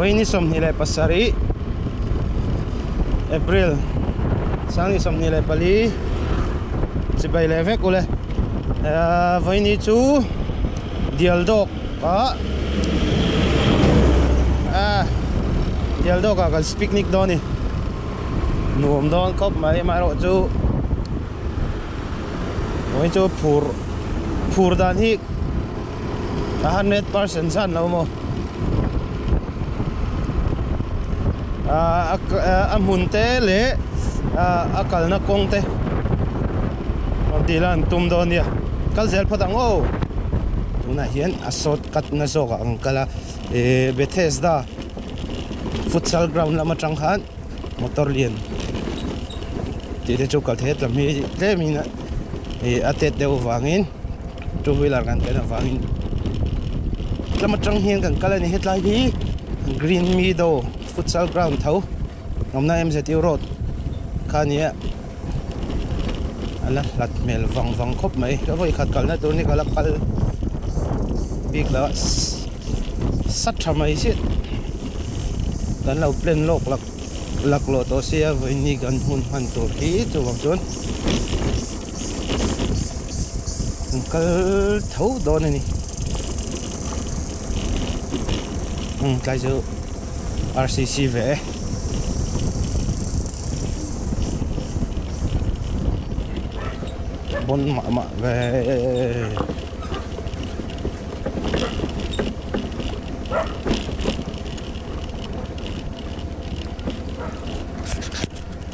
Vawiin 27 April 2024 chibai leh vek ule vawiin hi chu dial dawk ah dial dawk ah kan picnic dawn a ni nuam dawn khawp mai amaherawhchu vawiin chu phur phur dan hi. A 100% zan lo maw a hmun te leh a kalna kawng te rawn tih lan tum dawn nia kal zel phawt ang aw tunah hian a short cut na zawk ah kan kal a eh Bethesda futsal ground lam atang khan motor lian tih te chu kal thei a tlam hi tlem in a tet deuh avangin. Two wheeler kan ken avangin tlem atang hian kan kal a ni hetlai hi Green Meadow futsal ground tho awmna M_Z_U road kha a ni a a la hlat hmel vang vang khawp mai ka vawi khat kalna tur ni ka la kal bik lo a sa tha mai chiah kan lo plan lawk lak laklawh tawh sia vawiin kan hun hman tur hi chuvang chuan. An kal tho dawn a ni umm tlai chu R_C_C ve e bawn mah mah ve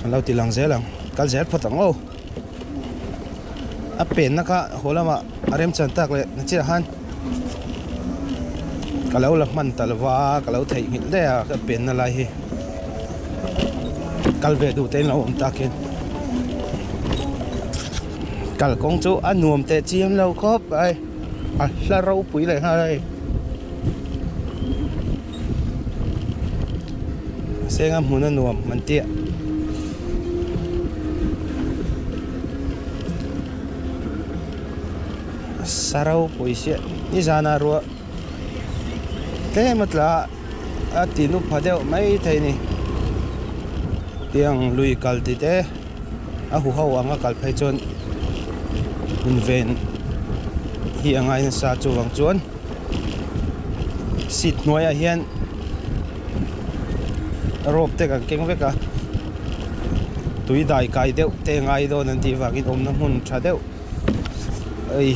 an lo ti lang zel ang kal zel phawt ang aw. A penna kha haw lamah a remchan tak leh na chiah khan ka lo la hman ta lova ka lo theihnghilh daih a ka penna lai hi kal ve duh te in lo awm tak hian kalkawng chu a nuam teh chiam lo khawp mai a hla ropui leh nghal a hei senga hmun a nuam an tih a ropui chiah nizanah ruah tlem a tla a ti nu pha deuh mai thei a ni tiang lui kal ti te a huho anga kal phei chuan inven hi a ngai nasa chuvang chuan. Seat hnuaiah hian rope te kan keng vek a tui dai kai deuh te ngai dawn an tih vangin awmna hmun tha deuh ei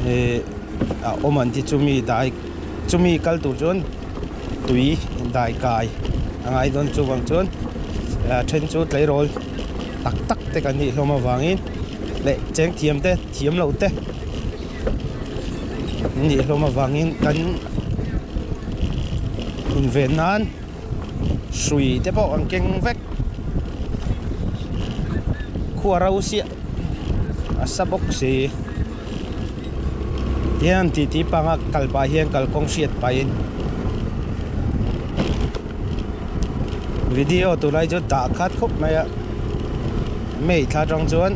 eh a awm an ti chumi dai chumi kal tur chuan tui dai kai a ngai dawn chuvang chuan a then chu tleirawl tak tak te kan nih hlawm avangin leh cheng thiam te thiam loh te nih hlawm avangin kan inven nan hrui te pawh an keng vek khua ro siah a sa bawk si tihian titi panga kal pah hian kalkawng hriat pahin video tunlai chu dah khat khawp mai a May thla atang chuan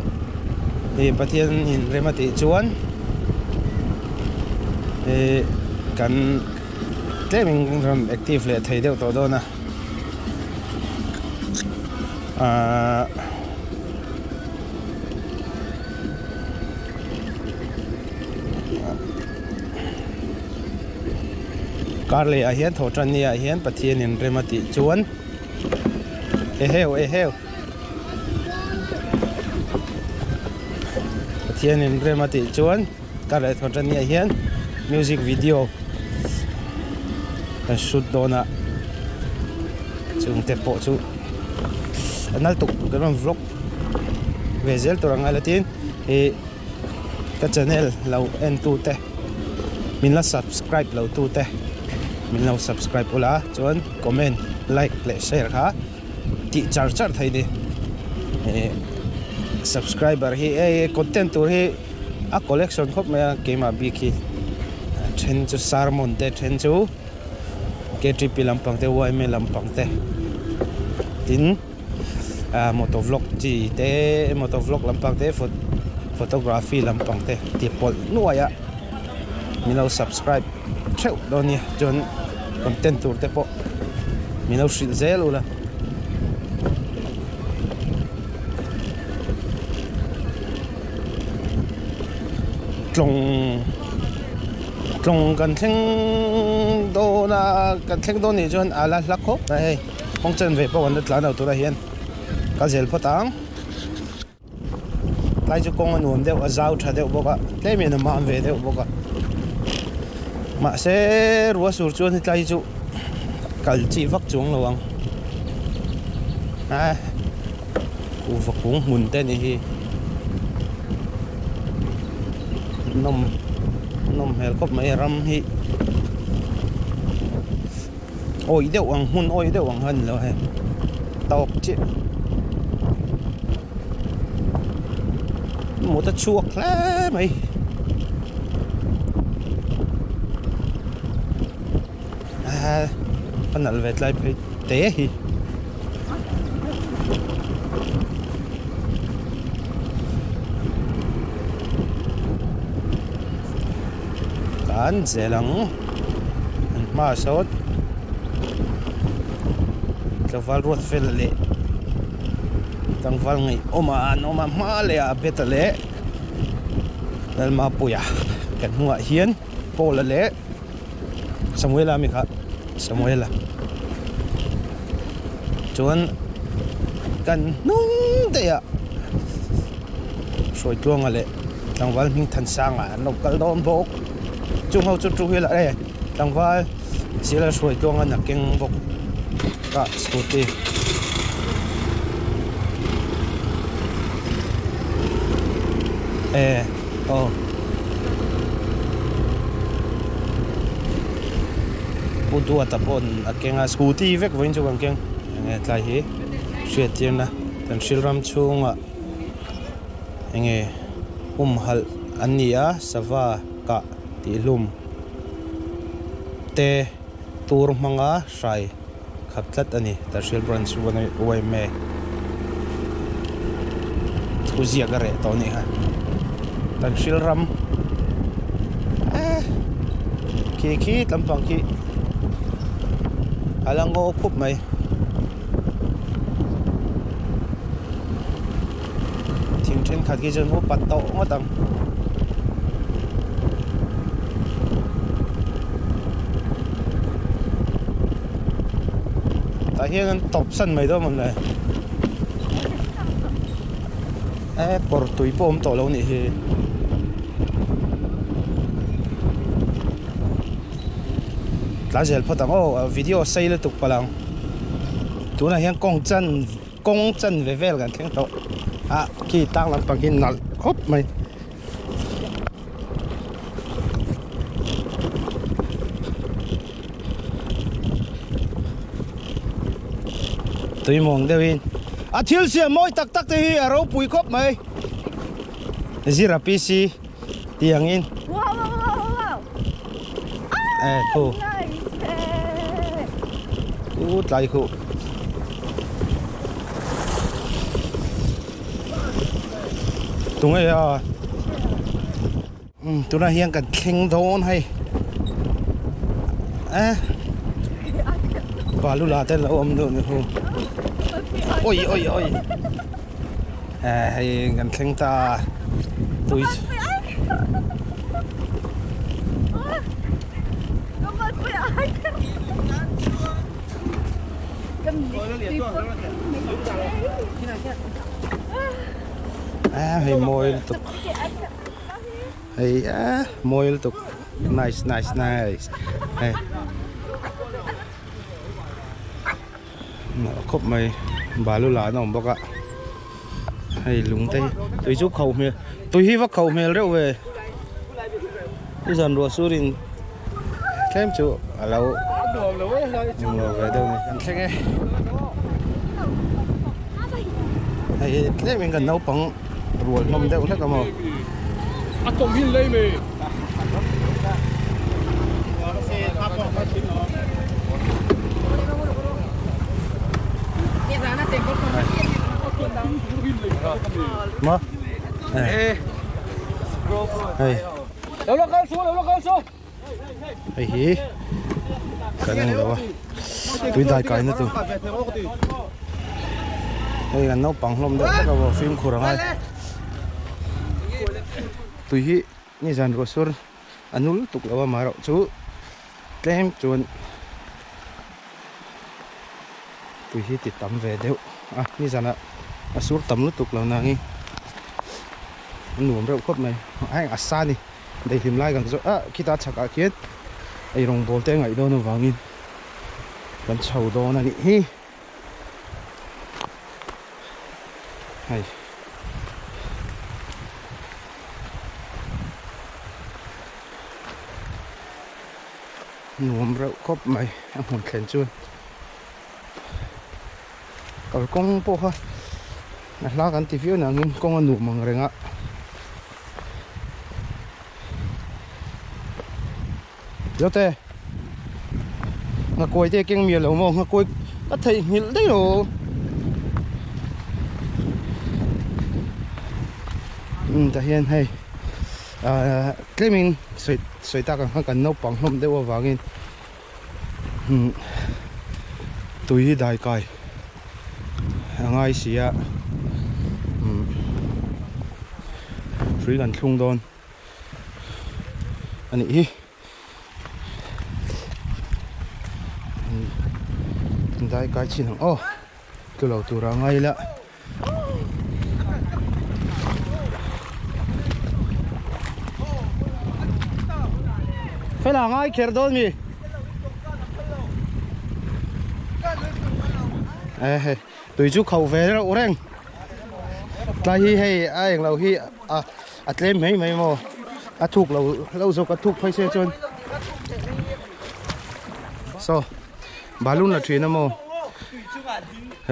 ih Pathian in rem a tih chuan ih kan tlem in rawn active leh thei deuh tawh dawn a ahh. Kar leh ah hian thawh tan ni ah hian Pathian in rem a tih chuan eheu eheu Pathian in rem a tih chuan kar leh thawh tan ni ah hian music video kan shoot dawn a chung te pawh chu a nal tuk kan rawn vlog ve zel tur ang a la tin ih ka channel lo en tu te min la subscribe lo tu te min lo subscribe ula chuan comment like leh share kha tih char char thei ni ih subscriber hi hei content tur hi a collection khawp mai a keimah bik hi a then chu sermon te a then chu K_T_P lampang te Y_M_A lampang te tin. ah motor vlog chi te motor vlog lampang te photography lampang te ti pawlh nuai a min lo subscribe theuh dawn nia chuan. Content tur te pawh min lo hrilh zel ula. Tlawng tlawng kan thleng dawn a kan thleng dawn nih chuan a la hla khawp mai hei kawng chen ve pawh kan la tlan lo turah hian ka zel phawt ang. Tlai chu kawng a nuam deuh a zau tha deuh bawk a tlem in a mam ve deuh bawk a mahse ruah sur chuan hetlai hi chu kal chi vak chuang lo ang a kuhva kung hmun te ni hi nawm nawm hmel khawp mai a ram hi awih deuh ang hmun awih deuh ang kha a ni lo hei tawp chiah mut a chhuak hle mai a nalh ve tlai phei te hi. Kan zel ang. An hmaah sawn tlangval ruat fel leh tlangval ngaihawm ah an awm a hma leh ah beta leh Lalmapuia kan hnungah hian Paula leh Samuela ami kha Samuela chuan kan hnung daih ah Hruaitluanga leh tlangval hming Thansanga an lo kal dawn bawk. Chung ho chu two wheeler e tlangval zira hruai tluang an a keng bawk a scooty. E aw Pu Duata pawh a keng a scooty vek vawiin chu kan keng enge tlai hi hriattirna kan hrilh ram chhungah enge humhalh an ni a sava kah tihhlum te tur hmanga hrai khap tlat a ni Tanhril branch yma thu ziak a reh tawh a nih kha Tanhril ram eh khi khi tlampang khi a la ngaw khup mai. Thing thenkhat khi chuan upat tawh ngawt ang. Tah hian an tawp san mai dawn mawnle. E kawr tui pawh awm tawh lo nih hi. Tla zel phawt ang aw video sei lutuk palh ang. Tunah hian kawng chan. Kawng chanve vel kan thleng tawh a khi tlang lampang hi nalh khawp mai. Tuimuang deuhin a thil siam mawi tak tak te hi a ropui khawp mai zira PC tih angin e khu u tlai khu tunge a um tunah hian kan thleng dawn hei e balu la te lo awm duh ni hu oi oi oi e hei kan thleng ta tui A hei mawi lutuk hei a mawi lutuk nice nice nice hei nalh khawp mai balu lah an awm bawk a hei lung te hi tui chu kho hmel tui hi va kho hmel reuh ve i zan ruah sur in tlem chu a lo nuam lo ve deuh a ni kan thleng e hei hi tlem in kan naupang rual hlawm deuh hlek a maw. Maw hei hei hi Kan eng lo a tui dai kai na tur hei kan naupang hlawm deuh hlek a fimkhur a ngai tui hi nizan ruah sur a nul tuk lo a amaherawh chu tlem chuan tui hi ti tam ve deuh a nizan ah a sur tam lutuk lo nangin a nuam reuh khawp mai heng a sa a ni. Daihlim lai kan zawh ah khita chhakah khian eirawng bawl te a ngaih dawn avangin kan chho dawn a nih hi hei nuam reuh khawp mai a hmun thlen chuan kalkawng pawh kha a hla kan ti viau nangin kawng a nuam ang reng a. Zote nghakuai te keng mial lo maw nghakuai ka theihnghilh daih lo umm tah hian hei ahh tlemin sawi sawi tak ang khan kan naupang hlawm deuh avangin umm tui dai kai a ngai si a umm hrui kan thlung dawn a nih hi umm dai kai chin ang aw tlu lo tura ngai ila. Fela ngai kher dawn mi e hei tui chu kho ve reuh reng tlai hi hei a eng lo hi a a tlem mai mai maw a thuk lo lo zawk a thuk phei se chuan saw balloon la thin a maw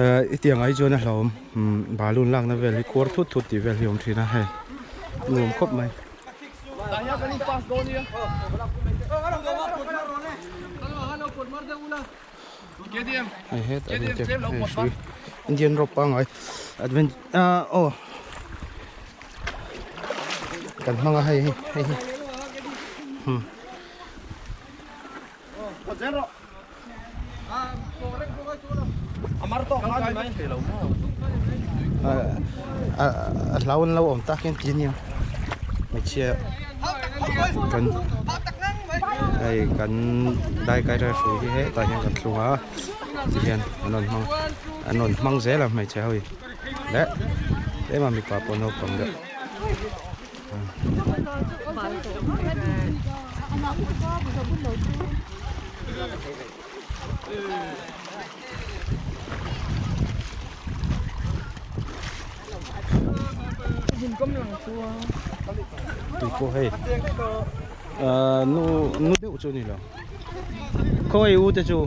eh i tiang ai chuan a hlauhawm umm balloon lakna vel hi khuar thut thut tih vel hi a awm thin a hei nuam khawp mai. Hei hetah hian te hei hrui Indian rope pangngai advent ah aw kan hmang a hei hei hi hmm. A hlau an lo awm tak hian ti ania hmeichhia kan hei kan dai kai rai hrui hi hetah hian kan thlung a tihian an rawn hmang an rawn hmang zel a hmeichhe ho hi leh tlema mipa pawh naupang deuh. Tui pawh hei ahh nu nu deuh chu a ni lo khawi u te chu.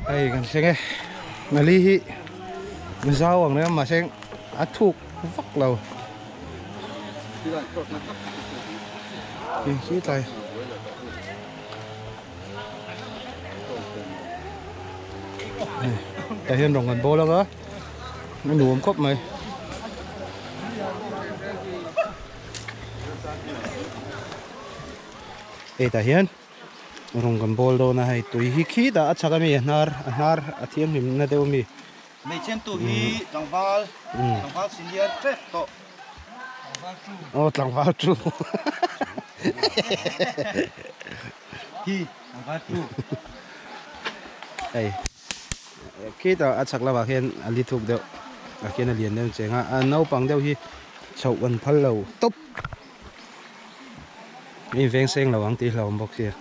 Hei kan thleng e ngali hi zau ang reng a mahse a thuk vak lo hei khi tlai tah hian rawng kan bawl ang a a nuam khawp mai. Hei tah hian rawng kan bawl dawn a hei tui hi khitah a chhak ami a hnar a hnar a thianghlim na deuh ami. Hmeichhian tu hi tlangval tlangval senior tep tawh. Aw tlangval chu. Hi tlangval chu. Hei khitah a chhak lamah khian a li thuk deuh a khian a lian deuh cheng a a naupang deuh hi chhoh an phal lo tawp. Mi veng seng lo ang tih hlauhawm bawk sia.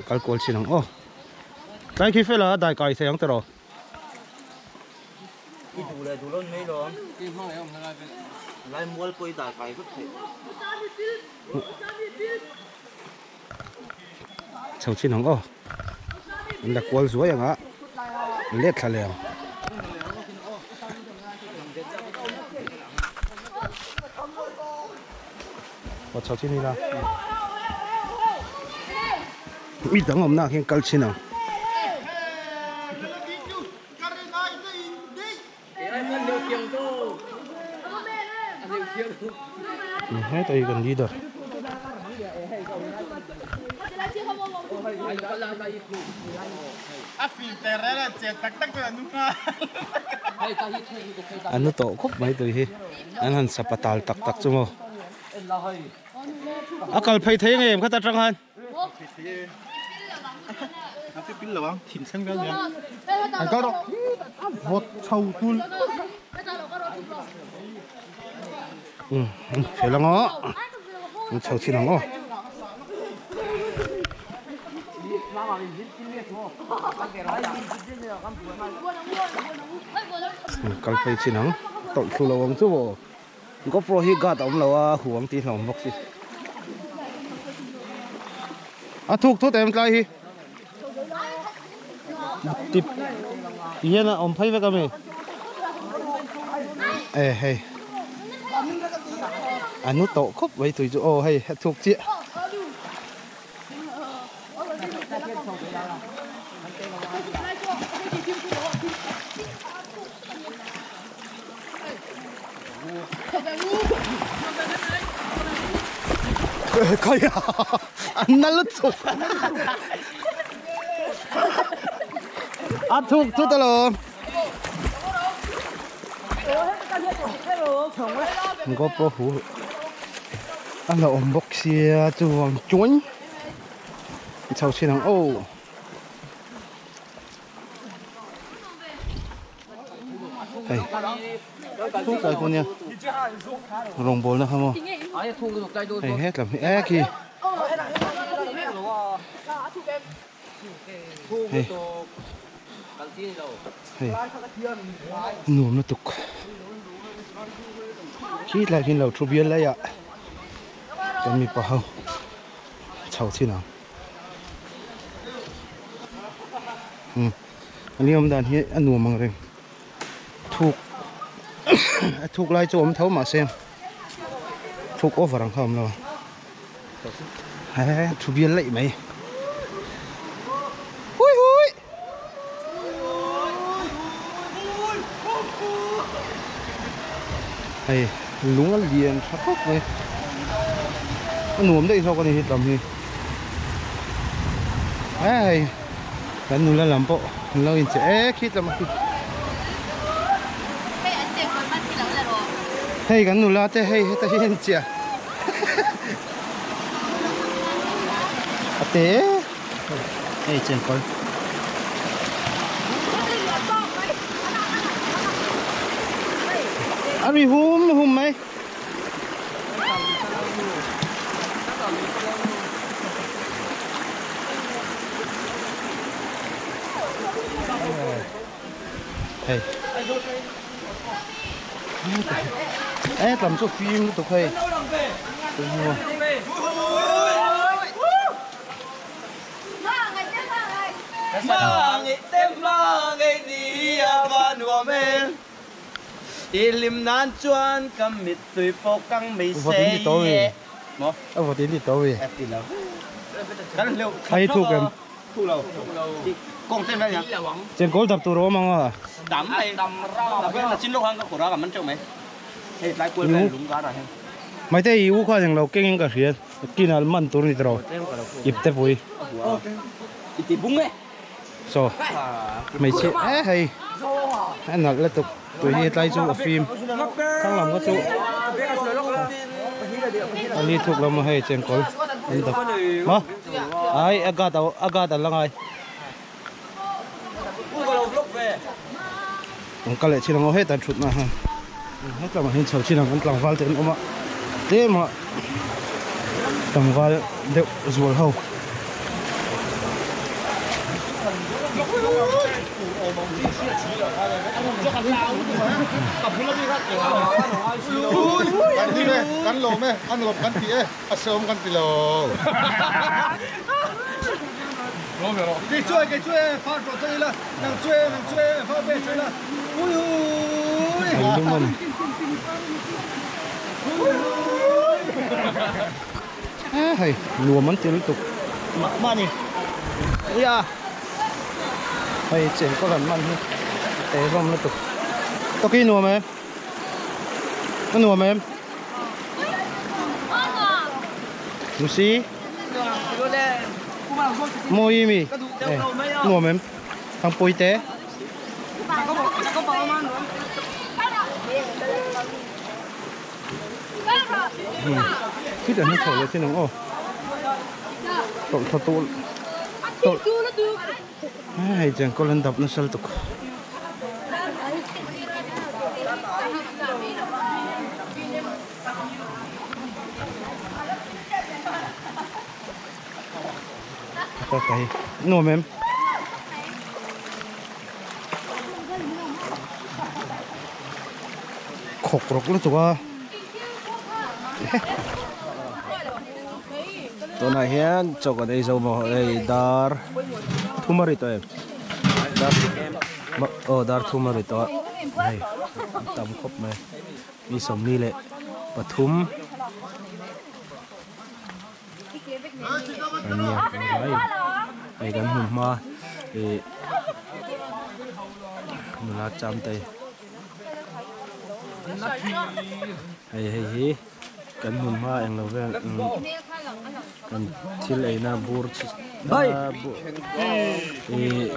Kal kual chin ang aw. Tlai khi fela dai kai thei ang tiraw. I duh leh duh lo mai lo ang. Lai mual pawh i dai kai vek thei. Chho chin ang aw. An la kual zuai ang a let thla leh ang. Aw chho chin ila. Mi dang awmna ah khian kal chin ang. Heta hi kan leader. An nu tawh khawp mai tui hi an han sapa tal tak tak chu maw. A kal phei thei ngei em kha ta tang khan. Umm fel ang aw an chho chin ang aw. Kal phei chin ang tawlh thlu lo ang chu maw GoPro hi guard a awm lo a huang tih hlawm bawk si. A thuk thut em tlai hi tip ti hian a awm phei vek ami e hei a nu tawh khawp mai tui chu aw hei a thuk chiah. Khaia an na lutuk a thuk thut alawm GoPro hu a la awm bawk sia chuvang chuan chho chhin ang aw. Hei thuk lai pawh nia rawngbawlna kha maw hei hetlam hi e khi hei hei nuam lutuk khi tlai khi lo thu bial lai ah kan mipa ho chho thin ang. A ni awm dan hi a nuam ang reng thuk a thuk lai chu awm tho mahse thuk over ang kha awm lo a he thu bial laih mai hui hui hei lung a lian tha khawp mai a nuam daih zawk a ni hetlam hi hei. Kan nula lam pawh an lo inche e khit lam a khi. Hei kan nula te hei heta hi an chiah. A te hei chengkawl. A ri hum hum mai. Hei e tlam chu fim lutuk hei I hlim nan chuan ka mittui pawh kang mai se maw? A vawt in ti to ve. A ti lo. Kan hleuh Thai thuk em? Thuk lo. Kawng chen vel nia. Chengkawl dap tur a awm ang a. Dam mai. Dam ra. Chin lawk han ka khawr a ka man teuh mai. Hei tlai kual vel lung kar ah hian. Maite i u khan englo keng in ka hria. Kinah man tur a ni tawh. Ip te pui. I ti bung e. Saw hmeichhe eh hei a nalh lutuk tui hi tlai chu a fim thlang lam kha chu a ni thuk lam a hei chengkawl an dap maw ai a guard a guard an la ngai an kal leh chin ang aw hetah an thutna hian hetlamah hian chho chin ang an tlangval te an awm a tlem a tlangval deuh zual ho. Kan hlim e, kan lawm e, a nuam kan ti e, a sawm kan ti lo. Kei chu e, kei chu e, far tawh chawi ila, nang chu e, nang chu e, far ve chawi ila, hui hui. Hei nuam an ti lutuk mah mah a ni nia hei chengkawl an man hi te hlawm lutuk tawki nuam em a nuam em. Lucy Mawi mi nuam em Thangpui te Khitah hian chho leh chin ang aw tawlhthla tawlh tawlh hei chengkawl an dap nasa lutuk. Nuam em? Khawk rawk lutuk a. Tunah hian chaw kan ei zo maw hei dar thum a ri tawh em? Dar aw dar thum a ri tawh a hei tam khawp mai mi 23 Ania mai hei kan hmu hma ih nula cham te hei hei hi kan hmu hma englo vel kan thil eina bur chi ih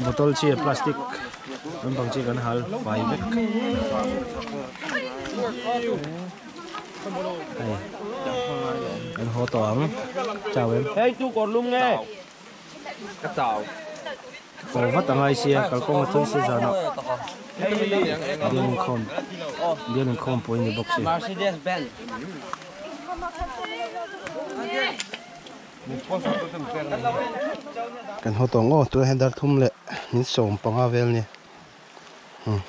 bottle chi plastic lampang chi kan hal fai vek. Hei kan haw tawh ang chau em hei tu kawr lum nge ka chau kawr vat angai sia kalkawng a thui si zanah bial inkhawm bial inkhawm pawh ni bawk si Mercedes Benz kan haw tawh ang aw tunah hian dar thum leh min sawm panga vel nia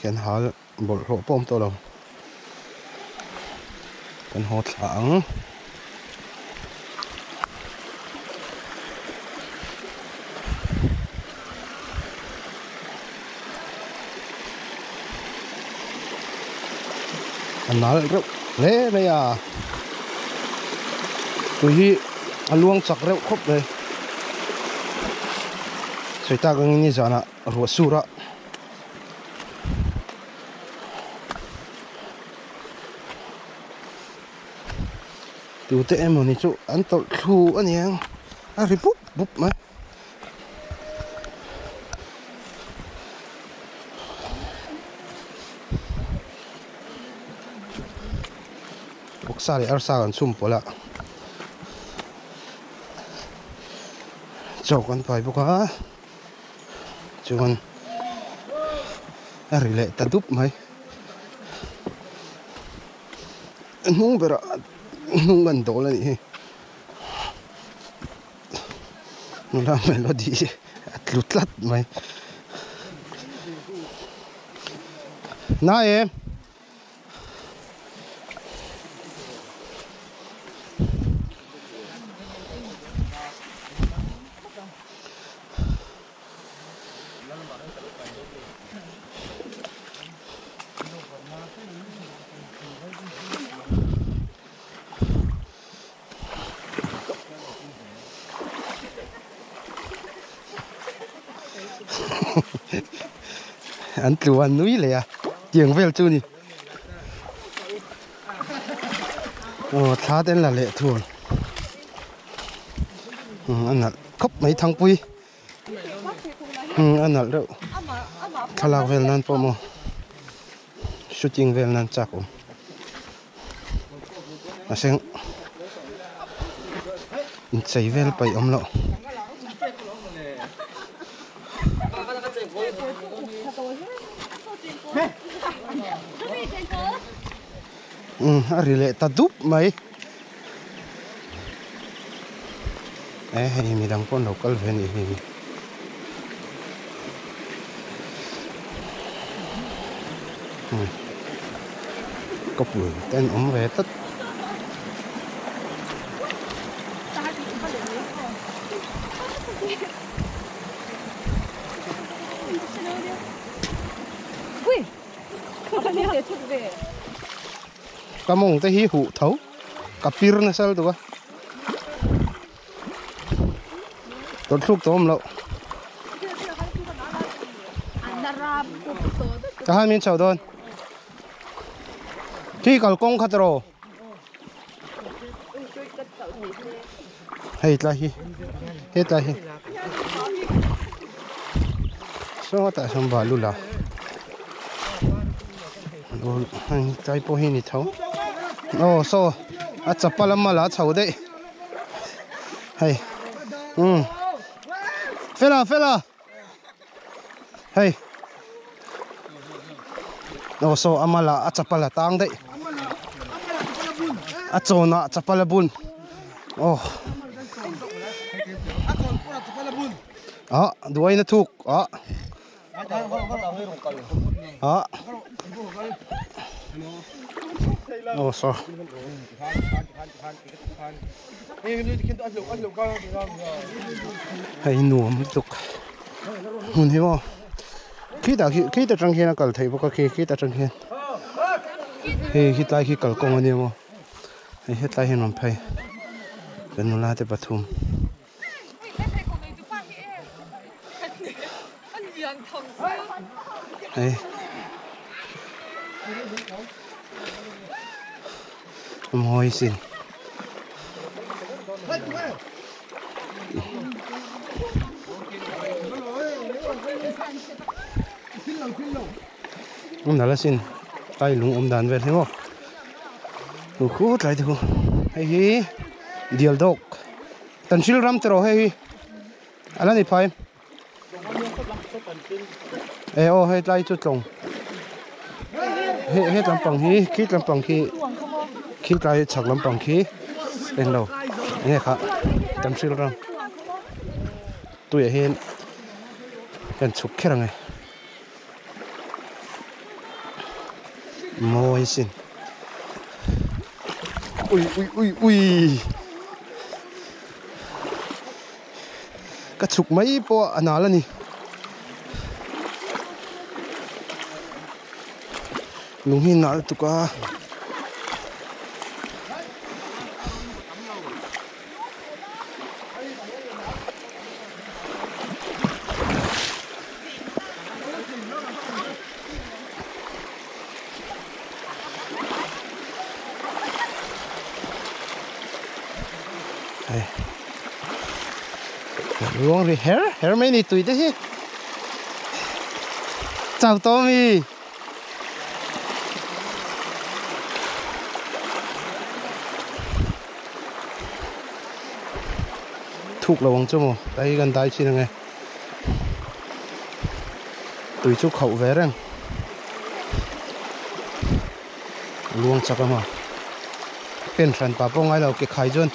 kan hal Bawlhhlawh pawh awm tawh lo. Kan haw thla ang. A nal reuh hle mai a. Tui hi a luang chak reuh khawp mai. Sawi tak angin nizanah ruah sur a. Tute emawni chu an tawlh thlu a niang a ri bup bup mai. Vawksa leh arsa kan chhum pawlh a chaw kan pai bawk a. Chuan a ri leh ta dup mai. A hnung berah hnung an dawl a nih hi. Nula melody hi a tlu tlat mai. Nai em? An tlu a nui leh a tiang vel chu ni aw thla te an la leh thung a nalh khawp mai thangpui a nalh reuh thlalak vel nan pawh maw shooting vel nan chak awm. A seng inchei vel paih awm loh. Umm a ri leh ta dup mai. E hei midang pawh an lo kal ve a nih hi. Couple te an awm ve tlat. Ka mawng te hi huh tho ka pir nasa lutuk a tawlh thluk tawh awm loh. Ka han min chho dawn. Khi kalkawng kha tawh. Hei tlai hi hetlai hi sawtah sawn balu la hei tlai pawh hi a ni tho aw saw a chapal a mal ah a chho daih hei umm fela fela. Hei aw saw a mal ah a chapal a tang daih a chawn ah chapal a bun aw ah duai na thuk ah ah aw saw. Hei nuam lutuk hmun hi maw khitah khi khita tang khian a kal theih bawk a khi khita tang khian hei hetlai khi kalkawng ania maw hei hetlai hian rawn phei kan nula te pathum. Hei mawi sin awm nalh asin tai lung awm dan vel hi maw khu tlai te khu hei hi dial dawk Tan thil ram tiraw hei hi a la ni phai e aw hei tlai chu tlawng he he lampang hi khi lampang khi khi tlai chhak lampang khi englo enge kha tan thil ram tuiah hian kan chhuk kher ang e mawi sin ui ui ui ui ka chhuk mai pawh a nal a ni lung hi nal tuk a. Ruang ri her her mai ni tui te hi chau to mi thuk lo ang chu maw ta hi kan dai chin ange tui chu khauh ve reng luang chak a maw pen hran pah pawh ngai lo ke khai chuan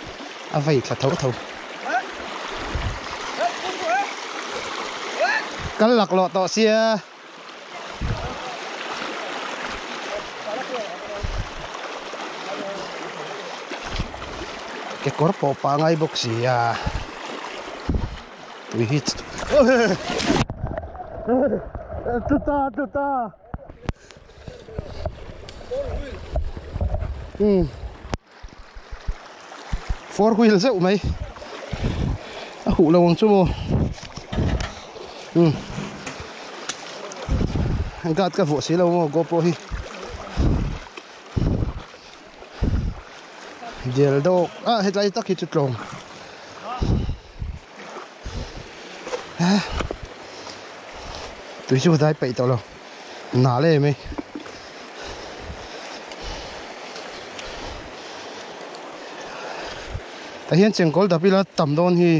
a vei thla tho tho kal laklawh tawh sia. Kekawr pawh pangai bawk si a tui hi tuta tuta um four wheel zeuh mai a huh lo ang chu maw um guard ka vuah si lo maw GoPro hi dial dawk ah hetlai tak hi chu tlawng tui chu dai peih tawh lo nal em mai. Tah hian chengkawl dap ila tam dawn hi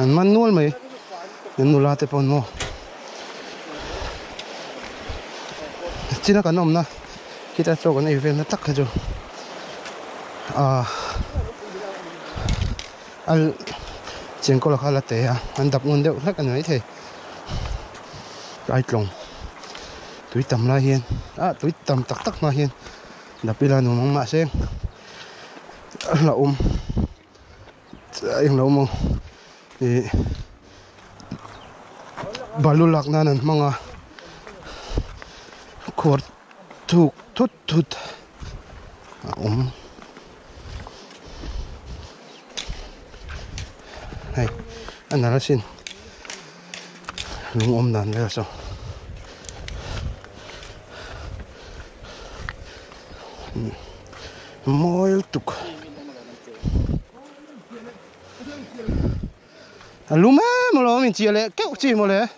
an man nual mai an nula te pawn maw china kan awmna khita chaw kan ei vel na tak kha chu ahh al chengkawl kha la te a an dap ngun deuh hlek a ni maithei tlaitlawng tui tam lai hian ah tui tam tak tak hma hian dap ila nuam ang mahse a hlauhawm englo maw ih balu lak nan an hmang a khuar thuk thut thut a awm. Hei a nalh asin lung awm dan vel saw Mawi lutuk. A lum em alawm in chiah leh keuh chi mawle.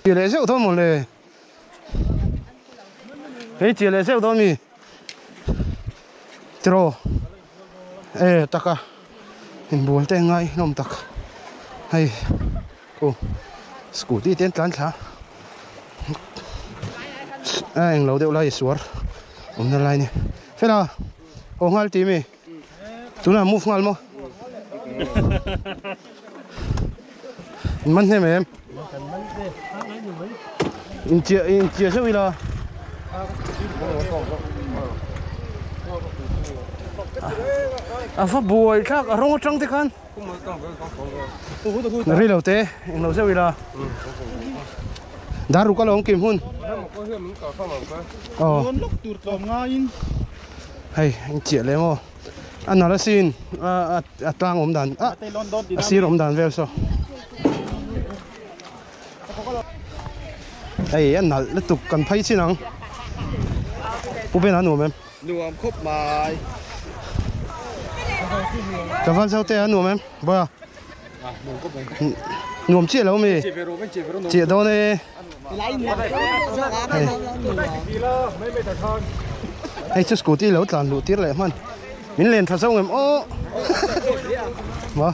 Chiah leh zeuh dawn mawle. Hei chiah leh zeuh dawn mi. Tiraw e taka inbual te ngai hlawm tak hei khu scooty te an tlan thla a englo deuh lai suar awmna lai a ni fela haw nghal tih mi tunah move nghal maw in man hnem em in chiah in chiah zeuh ila a va buai thlak a rawng atang te khan ri lo te englo zeuh ila dar ruk alawm kim hun aw hei in chiah leh maw a nalh asin a tlang awm dan a a sir awm dan vel saw hei a nalh lutuk kan phei chin ang pu ben a nuam em nuam khawp mai tlangval zo te a nuam em bawiha nuam chiah lo mi chiah dawn e. Hei chu scooty lo tlan luh tir leh hman min len tha zo ngem aw ma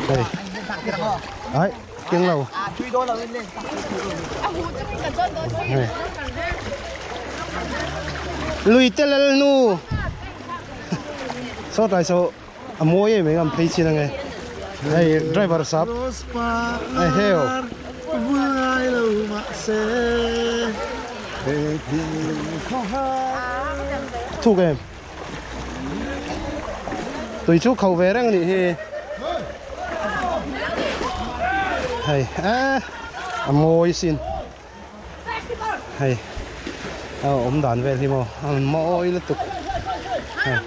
hei ai keng lo hei lui te lal nu saw tlai saw A mawi em em an phei chin ange hei driver sap hei heo thuk em tui chu kho ve reng anih hi hei eh a mawi sin hei a awm dan vel hi maw a mawi lutuk hei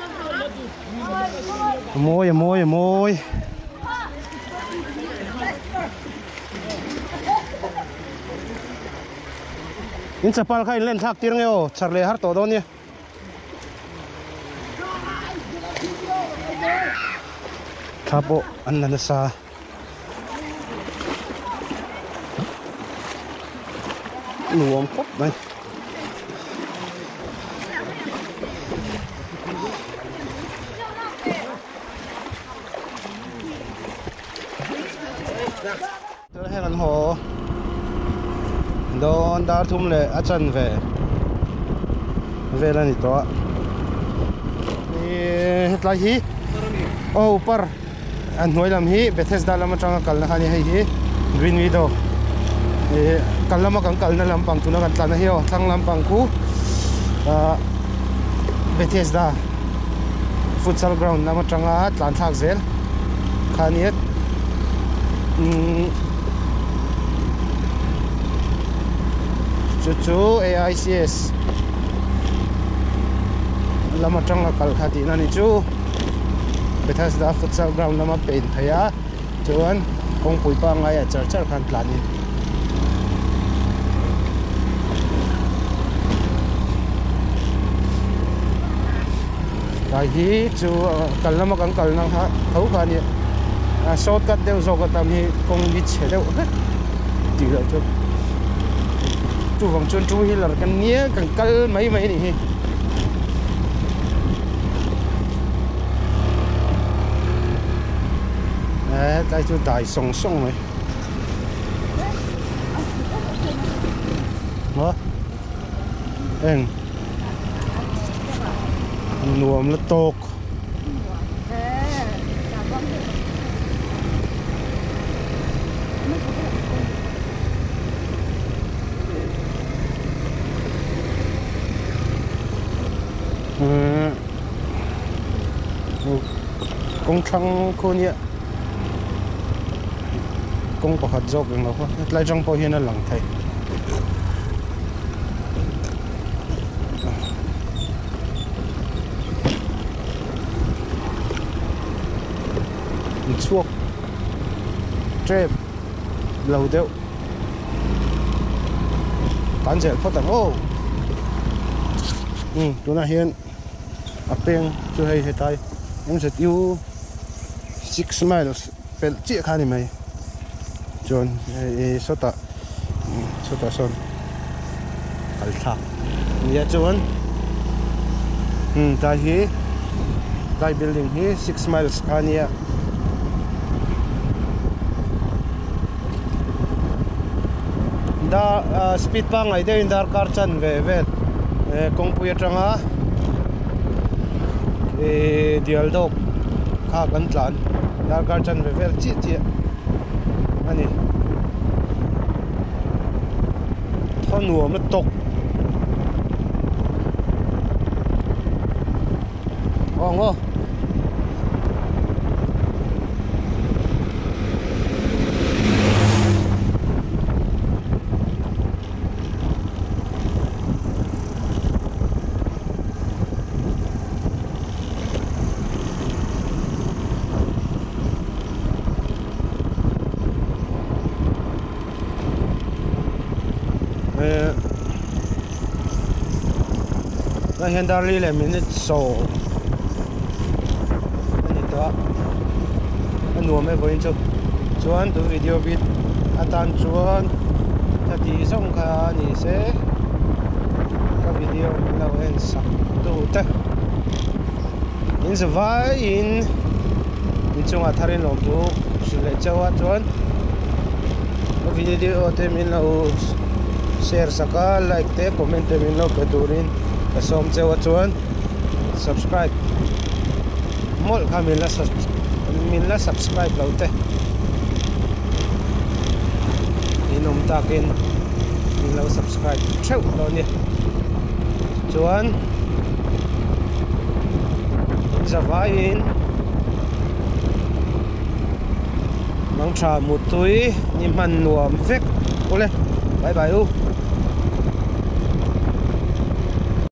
a mawi a mawi a mawi in chapal kha in len thlak tir nge aw chhar leh har tawh dawn nia thla pawh an la nasa. Nuam khawp mai. Tuna heng an haw dawn dar thum leh a chanve vel a ni tawh a ih hetlai hi aw par. A hnuai lam hi Bethesda lam atanga kalna kha a ni hei hi Green Meadow ih kal lama kan kalna lampang tuna kan tlanna hi aw thlang lampang khu ah Bethesda futsal ground lam atanga tlan thlak zel kha a nia umm chu chu A_I_C_S lam atanga kal kha tihna a ni chu. Bethesda futsal ground lama paint phei a chuan kawngpui pangngai ah char char khan tlan in tlai hi chu kal lama kan kal na kha tho kha a nia a short cut deuh zawk a tam hi kawng hi chhe deuh hlek tih loh chu chuvang chuan two wheeler kan nia kan kal mai mai a nih hi. Hetlai chu dai sawng sawng mai maw eng nuam la tawk Kawng thlang khu nia kawng pakhat zawk eng lo kha hetlai atang pawh hian a lang thei chhuak tep lo deuh kan zel phawt ang aw. Umm tunah hian a peng chu hei hetlai M_Z_U six miles pelh chiah kha a ni mai chuan hei sawtah sawtah sawn kal thlak nia chuan umm tlai hi tlai building hi six miles kha a nia. Dar ah speed pangngai deuhin darkar chanve vel eh kawngpui atanga ihh dial dawk kha kan tlan darkar chanve vel chiah chiah a ni thaw nuam lutuk aw ngaw. Tah hian darli leh minute sawm a ni tawh a a nuam e vawiin chu chuan tun video bit atan chuan ka tih zawng kha a ni se ka video min lo en sak tu te in zavaiin inchungah thar in lawm thu hrilh leh chauh a chuan ka video te min lo share sak a like te comment te min lo pe turin ka sawm chauh a chuan subscribe mawlh kha min la min la subscribe lo te in awm takin min lo subscribe theuh dawn a ni chuan zavaiin mangtha muttui ni hman nuam vek ule bye bye u.